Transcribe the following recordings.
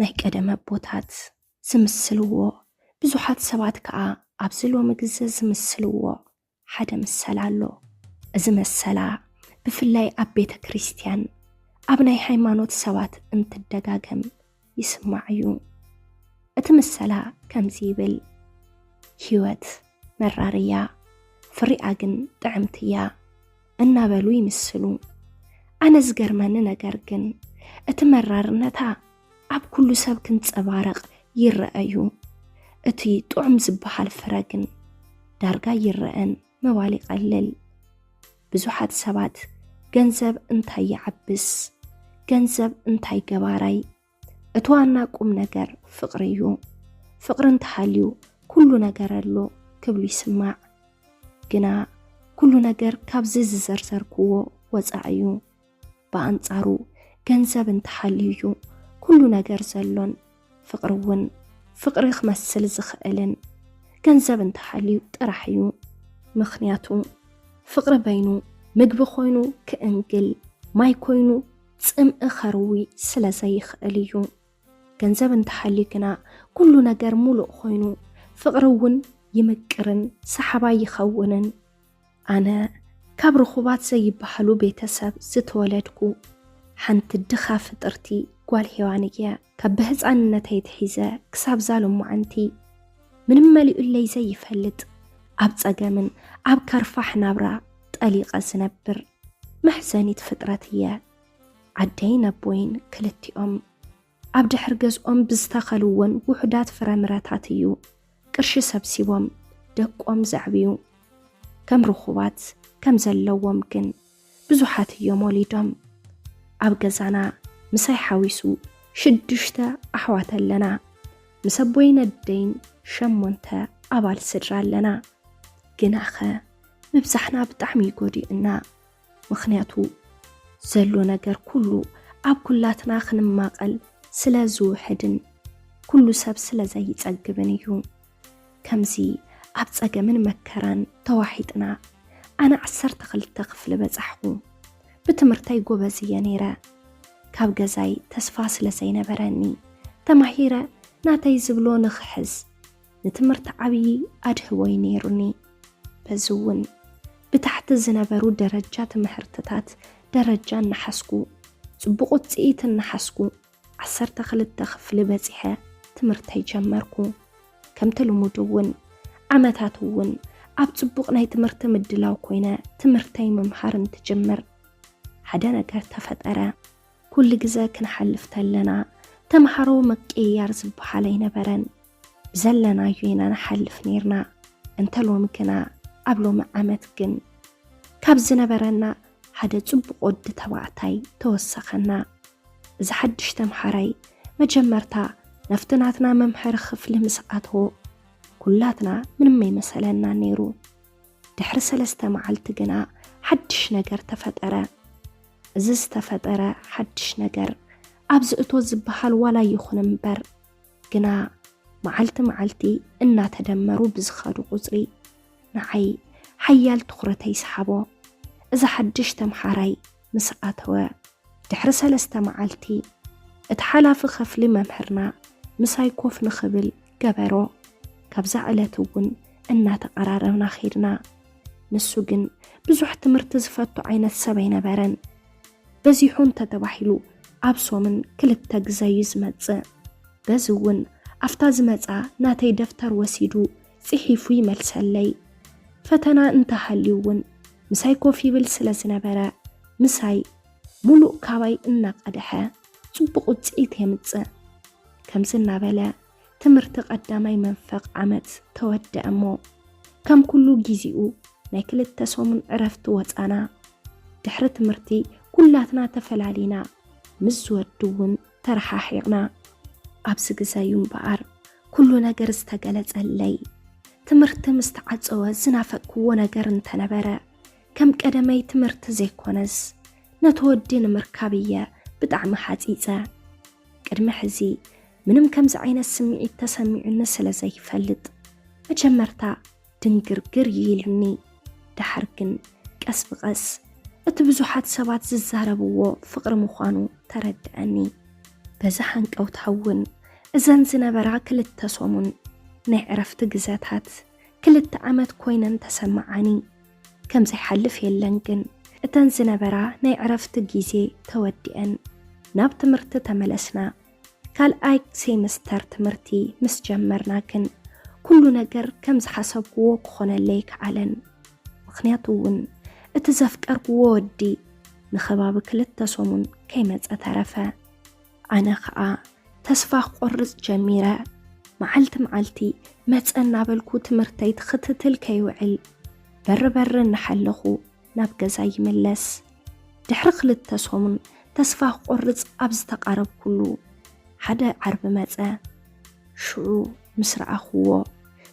ናይ ቀደም ኣቦታት ዝምስልዎ፣ ብዙሓት ሰባት ከኣ ኣብዚ ሎሚ ግዘ ዝምስልዎ ሓደ ምሰላ ኣሎ። እዚ መሰላ ብፍላይ ኣብ ቤተ ክርስቲያን፣ ኣብ ናይ ሃይማኖት ሰባት እንትደጋገም ይስማዕ እዩ። እቲ ምሰላ ከምዚ ይብል፣ ህይወት መራር እያ፣ ፍሪኣ ግን ጥዕምቲ እያ እናበሉ ይምስሉ። ኣነ ዝገርመኒ ነገር ግን እቲ መራርነታ ኣብ ኩሉ ሰብ ክንጸባረቕ ይረአ እዩ። እቲ ጥዑም ዝበሃል ፍረ ግን ዳርጋ ይረኣን ምባል ይቐልል። ብዙሓት ሰባት ገንዘብ እንታይ ይዓብስ፣ ገንዘብ እንታይ ገባራይ፣ እቲ ዋና ቁም ነገር ፍቕሪ እዩ። ፍቕሪ እንተሃልዩ ኩሉ ነገር ኣሎ ክብሉ ይስማዕ። ግና ኩሉ ነገር ካብዚ ዝዘርዘርክዎ ወጻኢ እዩ። ብኣንጻሩ ገንዘብ እንተሃልዩ እዩ ኩሉ ነገር ዘሎን ፍቕሪ እውን ፍቕሪ ክመስል ዝኽእልን ገንዘብ እንተሃልዩ ጥራሕ እዩ። ምኽንያቱ ፍቕሪ በይኑ ምግቢ ኮይኑ ክእንግል፣ ማይ ኮይኑ ጽምኢ ከርዊ ስለ ዘይኽእል እዩ። ገንዘብ እንተሃልዩ ግና ኩሉ ነገር ሙሉእ ኮይኑ ፍቕሪ እውን ይምቅርን ሰሓባይ ይኸውንን። ኣነ ካብ ርኹባት ዘይበሃሉ ቤተሰብ ዝተወለድኩ ሓንቲ ድኻ ፍጥርቲ ጓል ሄዋን እየ። ካብ ብህፃንነተይ ትሒዘ ክሳብ ዛሎማዓንቲ ምንም መሊኡለይ ዘይፈልጥ ኣብ ጸገምን ኣብ ከርፋሕ ናብራ ጠሊቐ ዝነብር መሕዘኒት ፍጥረት እየ። ዓደይን ኣቦይን ክልቲኦም ኣብ ድሕር ገዝኦም ብዝተኸልዎን ውሑዳት ፍረምረታት እዩ ቅርሺ ሰብሲቦም ደቆም ዘዕብዩ። ከም ርኹባት ከም ዘለዎም ግን ብዙሓት እዮም ወሊዶም። ኣብ ገዛና ምሳይ ሓዊሱ ሽዱሽተ ኣሕዋት ኣለና። ምስ ኣቦይን ኣደይን ሸሞንተ ኣባል ስድራ ኣለና። ግናኸ ምብዛሕና ብጣዕሚ እዩ ጎዲኡና። ምኽንያቱ ዘሎ ነገር ኩሉ ኣብ ኩላትና ክንማቐል ስለ ዝውሕድን ኩሉ ሰብ ስለ ዘይጸግብን እዩ። ከምዚ ኣብ ጸገምን መከራን ተዋሒጥና ኣነ ዓሰርተ ክልተ ክፍሊ በጻሕኹ። ብትምህርተይ ጎበዝ እየ ነይረ። ካብ ገዛይ ተስፋ ስለ ዘይነበረኒ ተማሂረ ናተይ ዝብሎ ንኽሕዝ ንትምህርቲ ዓብዪ ኣድህቦይ ነይሩኒ። በዚ እውን ብታሕቲ ዝነበሩ ደረጃ ትምህርትታት ደረጃ እናሓዝኩ፣ ጽቡቕ ውጽኢት እናሓዝኩ፣ ዓሰርተ ክልተ ክፍሊ በጺሐ ትምህርተይ ጀመርኩ። ከምቲ ልሙድ እውን ዓመታት እውን ኣብ ጽቡቕ ናይ ትምህርቲ ምድላው ኮይነ ትምህርተይ ምምሃር እንትጅምር ሓደ ነገር ተፈጠረ። ኩሉ ግዘ ክንሓልፍ ተለና ተምሃሮ ምቅይያር ዝበሃል ኣይነበረን። ብዘለናዮ ኢና ንሓልፍ ነይርና። እንተ ሎሚ ግና ኣብ ሎሚ ዓመት ግን ካብ ዝነበረና ሓደ ጽቡቕ ወዲ ተባዕታይ ተወሰኸና። እዚ ሓድሽ ተምሃራይ መጀመርታ ናብቲ ናትና መምሃሪ ክፍሊ ምስ ኣተወ ኩላትና ምንም ኣይመሰለና ነይሩ። ድሕሪ ሰለስተ መዓልቲ ግና ሓድሽ ነገር ተፈጠረ። እዚ ዝተፈጠረ ሓድሽ ነገር ኣብዚ እቶ ዝበሃል ዋላ ይኹን እምበር ግና መዓልቲ መዓልቲ እናተደመሩ ብዝኸዱ ቁጽሪ ንዓይ ሓያል ትኹረተይ ሰሓቦ። እዚ ሓድሽ ተምሃራይ ምስ ኣተወ ድሕሪ ሰለስተ መዓልቲ እቲ ሓላፊ ክፍሊ መምህርና ምሳይ ኮፍ ንኽብል ገበሮ። ካብዛ ዕለት እውን እናተቐራረብና ኸይድና። ንሱ ግን ብዙሕ ትምህርቲ ዝፈቱ ዓይነት ሰብ ኣይነበረን። በዚሑ እንተተባሂሉ ኣብ ሶምን ክልተ ግዘ እዩ ዝመጽእ። በዚ እውን ኣብታ ዝመጻ ናተይ ደፍተር ወሲዱ ጽሒፉ ይመልሰለይ። ፈተና እንተሃልዩ እውን ምሳይ ኮፍ ይብል ስለ ዝነበረ ምሳይ ሙሉእ ካባይ እናቐድሐ ጽቡቕ ውጽኢት የምጽእ። ከምዚ እናበለ ትምህርቲ ቀዳማይ መንፈቕ ዓመት ተወደአ እሞ ከም ኩሉ ጊዜኡ ናይ ክልተ ሰሙን ዕረፍቲ ወጻና። ድሕሪ ትምህርቲ ኩላትና ተፈላሊና ምስ ዝወዲ እውን ተረሓሒቕና። ኣብዚ ግዘ እዩ እምበኣር ኩሉ ነገር ዝተገለጸለይ። ትምህርቲ ምስ ተዓጸወ ዝናፈቅክዎ ነገር እንተነበረ ከም ቀደመይ ትምህርቲ ዘይኮነስ ነቲ ወዲ ንምርካብ እየ ብጣዕሚ ሓጺጸ። ቅድሚ ሕዚ ምንም ከምዚ ዓይነት ስምዒት ተሰሚዑኒ ስለ ዘይፈልጥ መጀመርታ ድንግርግር እዩ ኢሉኒ። ደሓር ግን ቀስ ብቐስ እቲ ብዙሓት ሰባት ዝዛረብዎ ፍቕሪ ምዃኑ ተረድአኒ። በዛ ሃንቀውታ እውን እዘን ዝነበራ ክልተ ሰሙን ናይ ዕረፍቲ ግዘታት ክልተ ዓመት ኮይነን ተሰምዓኒ። ከም ዘይሓልፍ የለን ግን፣ እተን ዝነበራ ናይ ዕረፍቲ ግዜ ተወዲአን ናብ ትምህርቲ ተመለስና። ካልኣይ ሴምስተር ትምህርቲ ምስ ጀመርና ግን ኩሉ ነገር ከም ዝሓሰብክዎ ክኾነለይ ከዓለን። ምኽንያቱ እውን እቲ ዘፍቀርክዎ ወዲ ንኸባቢ ክልተ ሰሙን ከይመጸ ተረፈ። ኣነ ኸኣ ተስፋ ክቖርጽ ጀሚረ። መዓልቲ መዓልቲ መጸ እናበልኩ ትምህርተይ ትኽትትል ከይውዕል በሪ በሪ እናሓለኹ ናብ ገዛ ይምለስ። ድሕሪ ክልተ ሰሙን ተስፋ ክቆርጽ ኣብ ዝተቓረብኩሉ ሓደ ዓርቢ መጸ። ሽዑ ምስ ረኣኽዎ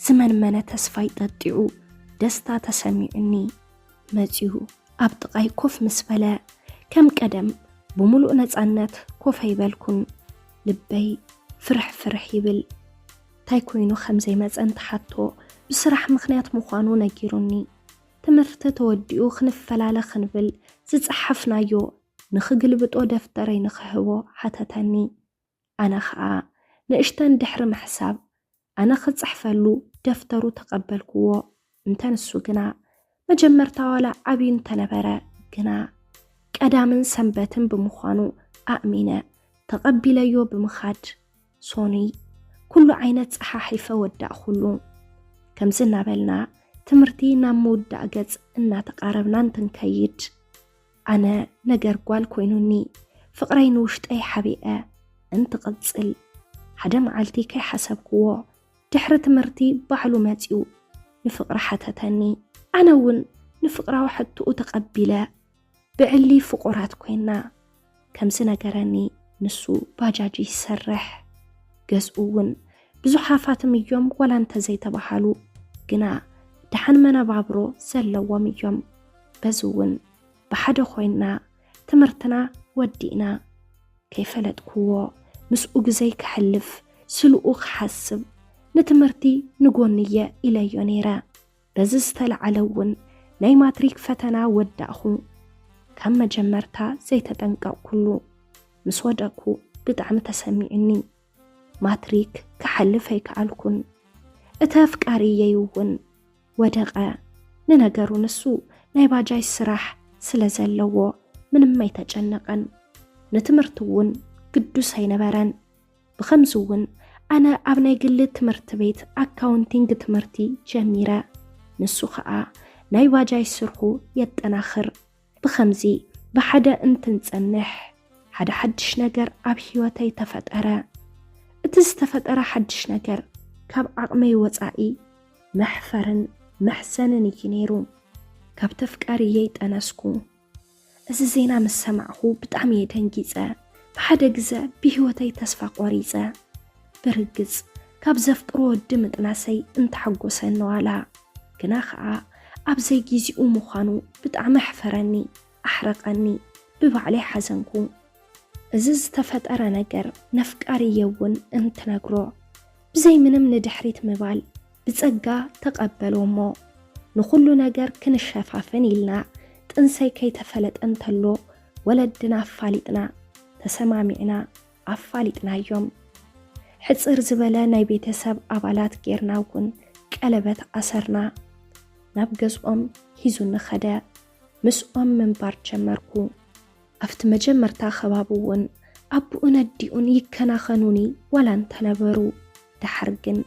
ዝመንመነ ተስፋይ ጠጢዑ ደስታ ተሰሚዑኒ መጺኡ ኣብ ጥቓይ ኮፍ ምስ በለ ከም ቀደም ብምሉእ ነጻነት ኮፍ ኣይበልኩን። ልበይ ፍርሕ ፍርሕ ይብል። እንታይ ኮይኑ ከም ዘይመጸ እንትሓቶ ብስራሕ ምኽንያት ምዃኑ ነጊሩኒ። ትምህርቲ ተወዲኡ ክንፈላለ ክንብል ዝጸሓፍናዮ ንኽግልብጦ ደፍተረይ ንኽህቦ ሓተተኒ። ኣነ ኸኣ ንእሽተን ድሕሪ ምሕሳብ ኣነ ክጽሕፈሉ ደፍተሩ ተቐበልክዎ። እንተ ንሱ ግና መጀመርታ ዋላ ዓብዩ እንተነበረ ግና ቀዳምን ሰንበትን ብምዃኑ ኣእሚነ ተቐቢለዮ ብምኻድ ሶኑይ ኩሉ ዓይነት ጸሓሒፈ ወዳእኹሉ። ከምዚ እናበልና ትምህርቲ ናብ ምውዳእ ገጽ እናተቓረብና እንትንከይድ ኣነ ነገር ጓል ኮይኑኒ ፍቕረይ ንውሽጠይ ሓቢአ እንትቕጽል ሓደ መዓልቲ ከይሓሰብክዎ ድሕሪ ትምህርቲ ባዕሉ መጺኡ ንፍቕሪ ሓተተኒ። ኣነ እውን ንፍቕራዊ ሕትኡ ተቐቢለ ብዕሊ ፍቑራት ኮይና ከም ዝነገረኒ ንሱ ባጃጅ ይሰርሕ። ገዝኡ እውን ብዙሕ ሃፋትም እዮም ዋላ እንተዘይተባሃሉ ግና ደሓን መነባብሮ ዘለዎም እዮም። በዚ እውን ብሓደ ኮይና ትምህርትና ወዲእና ከይፈለጥክዎ ምስኡ ግዘይ ከሕልፍ ስልኡ ክሓስብ ንትምህርቲ ንጎንየ ኢለዮ ነይረ። በዚ ዝተለዓለ እውን ናይ ማትሪክ ፈተና ወዳእኹ። ካብ መጀመርታ ዘይተጠንቀቕኩሉ ምስ ወደቅኩ ብጣዕሚ ተሰሚዑኒ። ማትሪክ ክሓልፍ ኣይከኣልኩን። እቲ ኣፍቃሪየይ እውን ወደቐ። ንነገሩ ንሱ ናይ ባጃጅ ስራሕ ስለ ዘለዎ ምንም ኣይተጨነቐን። ንትምህርቲ እውን ግዱስ ኣይነበረን። ብኸምዚ እውን ኣነ ኣብ ናይ ግሊ ትምህርቲ ቤት ኣካውንቲንግ ትምህርቲ ጀሚረ። ንሱ ኸኣ ናይ ባጃጅ ስርሑ የጠናኽር። ብኸምዚ ብሓደ እንትንጸንሕ ሓደ ሓድሽ ነገር ኣብ ህይወተይ ተፈጠረ። እቲ ዝተፈጠረ ሓድሽ ነገር ካብ ዓቕመይ ወጻኢ መሕፈርን መሕሰንን እዩ ነይሩ። ካብ ተፍቃሪየይ ጠነስኩ። እዚ ዜና ምስ ሰማዕኹ ብጣዕሚ እየ ደንጊጸ። ብሓደ ግዘ ብህይወተይ ተስፋ ቆሪጸ። ብርግጽ ካብ ዘፍቅሮ ወዲ ምጥናሰይ እንተሓጎሰኒ ዋላ ግና ኸኣ ኣብ ዘይጊዜኡ ምዃኑ ብጣዕሚ ኣሕፈረኒ፣ ኣሕረቐኒ፣ ብባዕለይ ሓዘንኩ። እዚ ዝተፈጠረ ነገር ነፍቃሪየ እውን እንትነግሮ ብዘይ ምንም ንድሕሪት ምባል ብጸጋ ተቐበሎ እሞ ንኹሉ ነገር ክንሸፋፍን ኢልና ጥንሰይ ከይተፈለጠ እንተሎ ወለድና ኣፋሊጥና ተሰማሚዕና ኣፋሊጥናዮም። ሕጽር ዝበለ ናይ ቤተሰብ ኣባላት ጌርና እውን ቀለበት ኣሰርና። ናብ ገዝኦም ሒዙኒ ኸደ። ምስኦም ምንባር ጀመርኩ። ኣብቲ መጀመርታ ከባቢ እውን ኣቦኡን ኣዲኡን ይከናኸኑኒ ዋላ እንተነበሩ፣ ደሓር ግን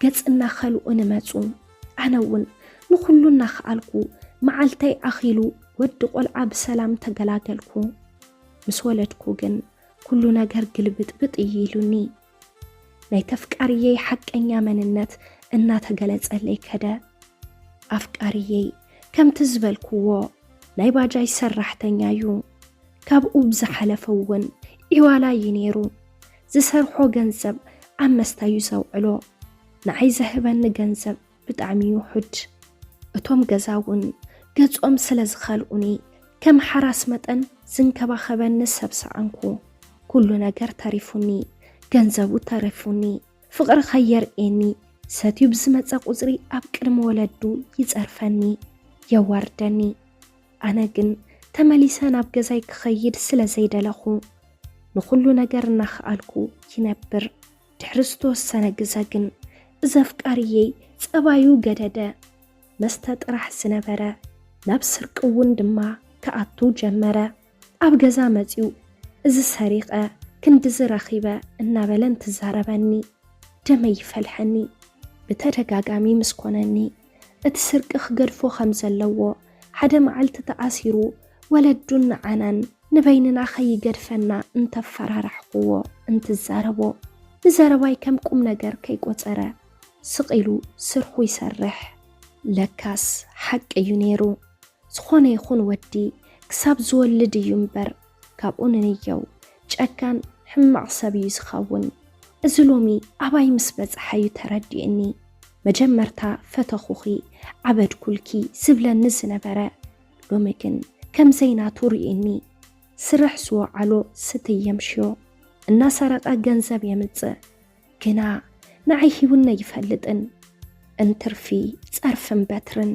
ገጽ እናኸልኡ ንመጹ። ኣነ እውን ንኹሉ እናኸኣልኩ መዓልተይ ኣኺሉ ወዲ ቆልዓ ብሰላም ተገላገልኩ። ምስ ወለድኩ ግን ኩሉ ነገር ግልብጥብጥ እዩ ኢሉኒ። ናይ ተፍቃሪየይ ሓቀኛ መንነት እናተገለጸለይ ከደ። ኣፍቃሪየይ ከምቲ ዝበልክዎ ናይ ባጃጅ ሰራሕተኛ እዩ። ካብኡ ብዝሓለፈ እውን ዒዋላ እዩ ነይሩ። ዝሰርሖ ገንዘብ ኣብ መስተ እዩ ዘውዕሎ። ንዓይ ዘህበኒ ገንዘብ ብጣዕሚ እዩ ውሑድ። እቶም ገዛ እውን ገጾም ስለ ዝኸልኡኒ ከም ሓራስ መጠን ዝንከባኸበኒ ሰብ ሰኣንኩ። ኩሉ ነገር ተሪፉኒ፣ ገንዘቡ ተሪፉኒ፣ ፍቕሪ ከየርእየኒ ሰትዩ ብዝመጸ ቁጽሪ ኣብ ቅድሚ ወለዱ ይጸርፈኒ፣ የዋርደኒ። ኣነ ግን ተመሊሰ ናብ ገዛይ ክኸይድ ስለ ዘይደለኹ ንኹሉ ነገር እናኸኣልኩ ይነብር። ድሕሪ ዝተወሰነ ግዘ ግን እዚ ኣፍቃሪየይ ጸባዩ ገደደ። መስተ ጥራሕ ዝነበረ ናብ ስርቂ እውን ድማ ክኣቱ ጀመረ። ኣብ ገዛ መጺኡ እዚ ሰሪቐ ክንድዚ ረኺበ እናበለ እንትዛረበኒ ደመይ ይፈልሐኒ። ብተደጋጋሚ ምስ ኮነኒ እቲ ስርቂ ክገድፎ ከም ዘለዎ፣ ሓደ መዓልቲ ተኣሲሩ ወለዱን ንዓናን ንበይንና ከይገድፈና እንተፈራራሕኩዎ እንትዛረቦ ንዘረባይ ከም ቁም ነገር ከይቆጸረ ስቕ ኢሉ ስርሑ ይሰርሕ። ለካስ ሓቂ እዩ ነይሩ። ዝኾነ ይኹን ወዲ ክሳብ ዝወልድ እዩ እምበር ካብኡ ንንየው ጨካን ሕማቕ ሰብ እዩ ዝኸውን። እዚ ሎሚ ኣባይ ምስ በጽሓ እዩ ተረዲእኒ። መጀመርታ ፈተኹኺ ዓበድኩልኪ ዝብለኒ ዝነበረ ሎሚ ግን ከም ዘይናቱ ርእየኒ። ስራሕ ዝወዓሎ ስትይ የምሽዮ እናሰረቐ ገንዘብ የምጽእ። ግና ንዓይ ሂቡኒ ኣይፈልጥን። እንትርፊ ጸርፍን በትርን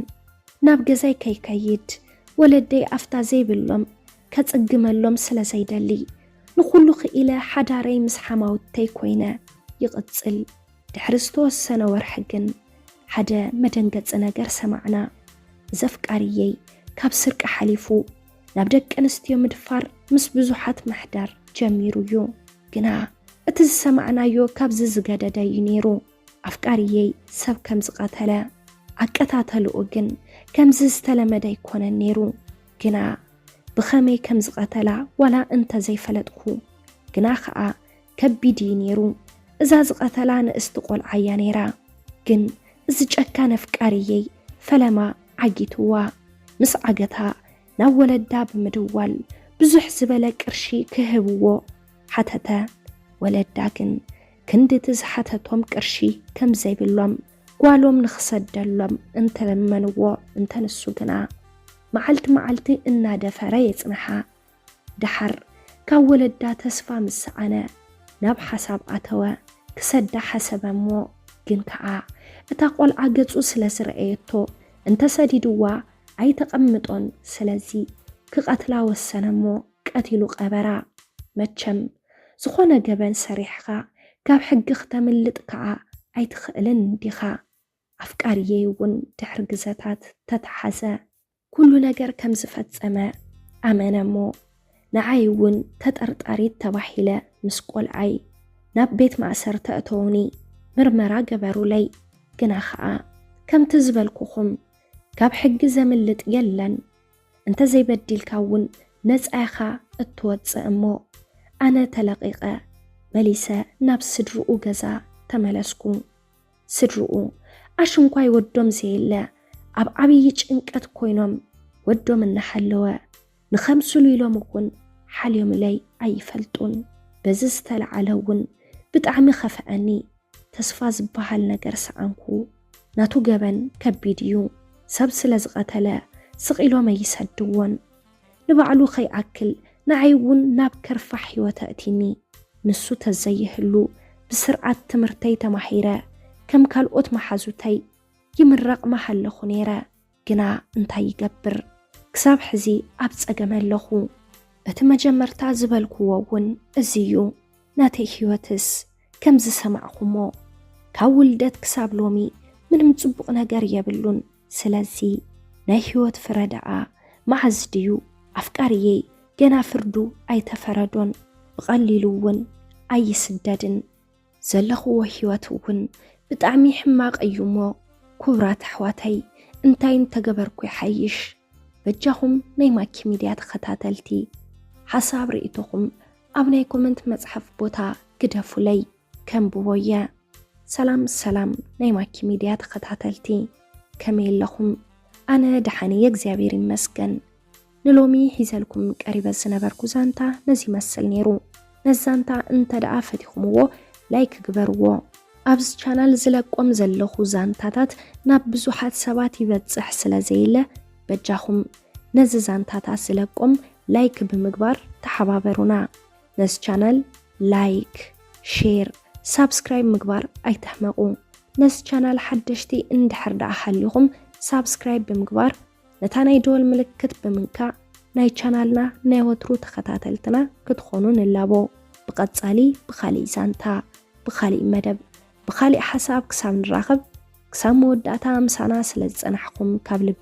ናብ ገዛይ ከይከይድ ወለደይ ኣፍታ ዘይብሎም ከጽግመሎም ስለ ዘይደሊ ንኹሉ ክኢለ ሓዳረይ ምስ ሓማውተይ ኮይነ ይቕጽል። ድሕሪ ዝተወሰነ ወርሒ ግን ሓደ መደንገጺ ነገር ሰማዕና። እዚ ኣፍቃሪየይ ካብ ስርቂ ሓሊፉ ናብ ደቂ ኣንስትዮ ምድፋር ምስ ብዙሓት ምሕዳር ጀሚሩ እዩ። ግና እቲ ዝሰማዕናዮ ካብዚ ዝገደደ እዩ ነይሩ። ኣፍቃሪየይ ሰብ ከም ዝቐተለ፣ ኣቀታተልኡ ግን ከምዚ ዝተለመደ ኣይኮነን ነይሩ። ግና ብኸመይ ከም ዝቐተላ ዋላ እንተ ዘይፈለጥኩ፣ ግና ኸኣ ከቢድ እዩ ነይሩ። እዛ ዝቐተላ ንእስቲ ቆልዓ እያ ነይራ። ግን እዚ ጨካን ኣፍቃሪየይ ፈለማ ዓጊትዋ። ምስ ዓገታ ናብ ወለዳ ብምድዋል ብዙሕ ዝበለ ቅርሺ ክህብዎ ሓተተ። ወለዳ ግን ክንድቲ ዝሓተቶም ቅርሺ ከም ዘይብሎም ጓሎም ንኽሰደሎም እንተለመንዎ እንተንሱ ግና መዓልቲ መዓልቲ እናደፈረ የጽንሓ። ደሓር ካብ ወለዳ ተስፋ ምስ ሰኣነ ናብ ሓሳብ ኣተወ። ክሰዳ ሓሰበ እሞ ግን ከኣ እታ ቆልዓ ገጹ ስለ ዝረኣየቶ እንተሰዲድዋ ኣይተቐምጦን። ስለዚ ክቐትላ ወሰነ እሞ ቀቲሉ ቀበራ። መቸም ዝኾነ ገበን ሰሪሕኻ ካብ ሕጊ ክተምልጥ ከኣ ኣይትኽእልን እንዲኻ። ኣፍቃሪየይ እውን ድሕሪ ግዘታት ተተሓዘ። ኩሉ ነገር ከም ዝፈጸመ ኣመነ እሞ ንዓይ እውን ተጠርጣሪት ተባሂለ ምስ ቆልዓይ ናብ ቤት ማእሰርቲ ኣእተውኒ። ምርመራ ገበሩለይ። ግና ኸኣ ከምቲ ዝበልኩኹም ካብ ሕጊ ዘምልጥ የለን። እንተዘይበዲልካ እውን ነጻ ኢኻ እትወጽእ እሞ ኣነ ተለቒቐ መሊሰ ናብ ስድርኡ ገዛ ተመለስኩ። ስድርኡ ኣሽንኳይ ወዶም ዘየለ ኣብ ዓብዪ ጭንቀት ኮይኖም ወዶም እናሓለወ ንኸምስሉ ኢሎም እውን ሓልዮምለይ ኣይፈልጡን። በዚ ዝተለዓለ እውን ብጣዕሚ ኸፍአኒ። ተስፋ ዝበሃል ነገር ሰኣንኩ። ናቱ ገበን ከቢድ እዩ። ሰብ ስለ ዝቐተለ ስቕ ኢሎም ኣይሰድዎን። ንባዕሉ ከይኣክል ንዓይ እውን ናብ ከርፋሕ ህይወት ኣእቲኒ። ንሱ ተዘይህሉ ብስርዓት ትምህርተይ ተማሂረ ከም ካልኦት መሓዙተይ ይምረቕ ምሃለኹ ነይረ። ግና እንታይ ይገብር፣ ክሳብ ሕዚ ኣብ ጸገም ኣለኹ። እቲ መጀመርታ ዝበልክዎ እውን እዚ እዩ። ናተይ ህይወትስ ከም ዝሰማዕኹሞ ካብ ውልደት ክሳብ ሎሚ ምንም ጽቡቕ ነገር የብሉን። ስለዚ ናይ ህይወት ፍረ ደኣ መዓዝ ድዩ? ኣፍቃሪየይ ገና ፍርዱ ኣይተፈረዶን። ብቐሊሉ እውን ኣይስደድን። ዘለኽዎ ህይወት እውን ብጣዕሚ ሕማቕ እዩ እሞ፣ ክቡራት ኣሕዋተይ እንታይ እንተገበርኩ ይሓይሽ? በጃኹም ናይ ማኪ ሚድያ ተኸታተልቲ ሓሳብ ርእይቶኹም ኣብ ናይ ኮመንት መጽሓፍ ቦታ ግደፉለይ፣ ከንብቦ እየ። ሰላም ሰላም ናይ ማኪ ሚድያ ተኸታተልቲ፣ ከመይ ኣለኹም? ኣነ ደሓን እየ እግዚኣብሔር ይመስገን። ንሎሚ ሒዘልኩም ቀሪበ ዝነበርኩ ዛንታ ነዚ ይመስል ነይሩ። ነዚ ዛንታ እንተ ደኣ ፈቲኹምዎ ላይክ ግበርዎ። ኣብዚ ቻናል ዝለቆም ዘለኹ ዛንታታት ናብ ብዙሓት ሰባት ይበጽሕ ስለ ዘየለ በጃኹም ነዚ ዛንታታት ዝለቆም ላይክ ብምግባር ተሓባበሩና። ነዚ ቻናል ላይክ፣ ሼር፣ ሳብስክራይብ ምግባር ኣይትሕመቑ። ነዚ ቻናል ሓደሽቲ እንድሕር ደኣ ሃሊኹም ሳብስክራይብ ብምግባር ነታ ናይ ደወል ምልክት ብምንካእ ናይ ቻናልና ናይ ወትሩ ተኸታተልትና ክትኾኑ ንላቦ። ብቐጻሊ ብኻሊእ ዛንታ፣ ብኻሊእ መደብ፣ ብኻሊእ ሓሳብ ክሳብ ንራኸብ፣ ክሳብ መወዳእታ ምሳና ስለ ዝጸናሕኩም ካብ ልቢ